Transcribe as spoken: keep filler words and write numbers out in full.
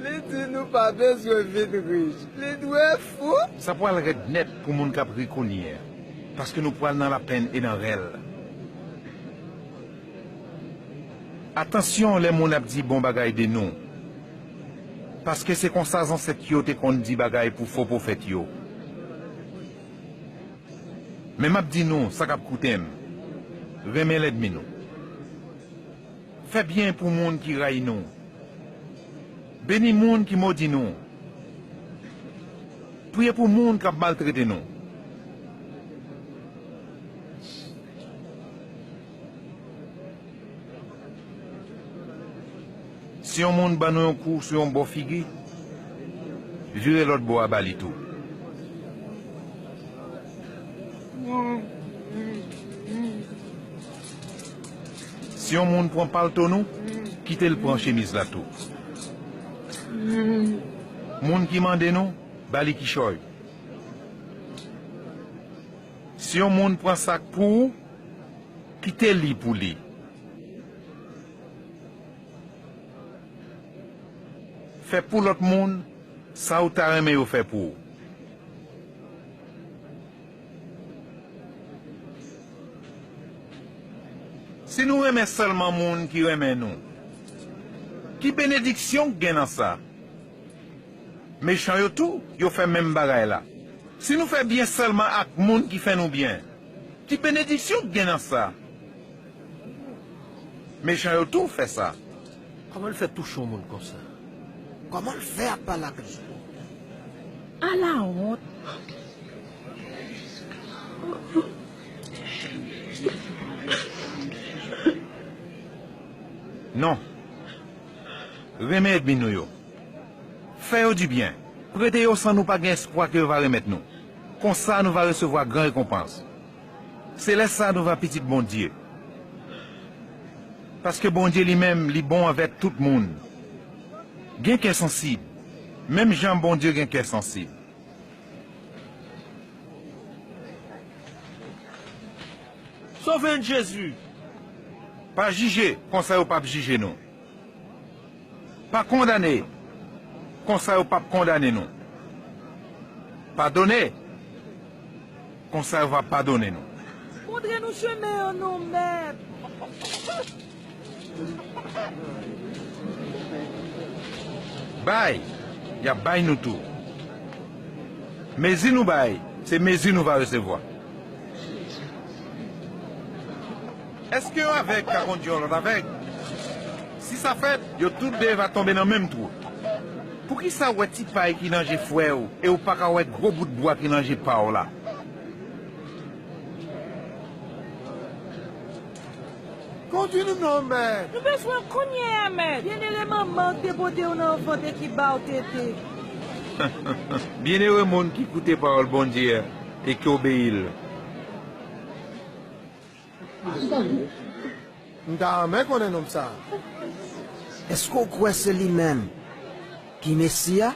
Li di nou pa bezwen vin rich. Li dwe fou. Sa pral rèd nèt pou moun k ap ri kounye a, paske nou pral nan lapenn e nan rèl. Atansyon lè moun ap di bon bagay de nou, paske se konsa zansèt yo te konn di bagay pou fo pwofèt yo. Men m ap di nou sa k ap koute m, renmen lènmi nou. Fè byen pou moun ki rayi nou. Beni moun ki modi nou. Priye pou moun k ap maltrete nou. Si yon moun ban nou yon kou sou yon bò figi, vire lòt bò a ba li tou. Si yon moun pran palto nou, kite l pran chemiz la tou. Moun ki mande nou, ba li kichòy. Si yon moun pran sak pou ou, kite li pou li. Fè pou lòt moun sa ou ta renmen yo fè pou ou. Si nou renmen sèlman moun ki renmen nou, ki benediksyon k gen nan sa? Mechan yo tou, yo fè menm bagay la. Si nou fè byen sèlman ak moun ki fè nou byen, ki benediksyon k gen nan sa? Mechan yo tou fè sa. Kòman l fè touche yon moun konsa? Kòman l fè ap pale ak li? Ala wont! Non. Renmen ènmi nou yo. Fè yo dibyen. Prete yo san nou pa gen espwa ke yo va remèt nou. Konsa nou va resevwa gran rekonpans. Se lè sa a nou va pitit Bondye. Paske Bondye li menm, li bon anvè tout moun. Gen kè sansib, menm jan Bondye gen kè sansib. Sove n, Jezi! Pa jije, konsa yo p ap jije nou. Pa kondane, konsa yo p ap kondane nou. Padone, konsa yo va padone nou. Montre nou chemen an non, Mèt. Bay, y ap bay nou tou. Mezi nou bay, se mezi nou va resevwa. Èske yon avèg ka kondui yon lòt avèg? Si sa fèt, yo tout de va tonbe nan menm twou. Poukisa w wè ti pay ki nan je frè w e w pa ka wè gwo bout bwa ki nan je pa w la? Kondui nou non, Mèt. Nou bezwen w kounye a, Mèt. Byennere manman w k te pote w nan vant e ki ba w tete. Byennere moun ki koute pawòl Bondye a e ki obeyi l. M ta renmen konnen nonm sa a. Èske w kwè se li menm ki Mesi a?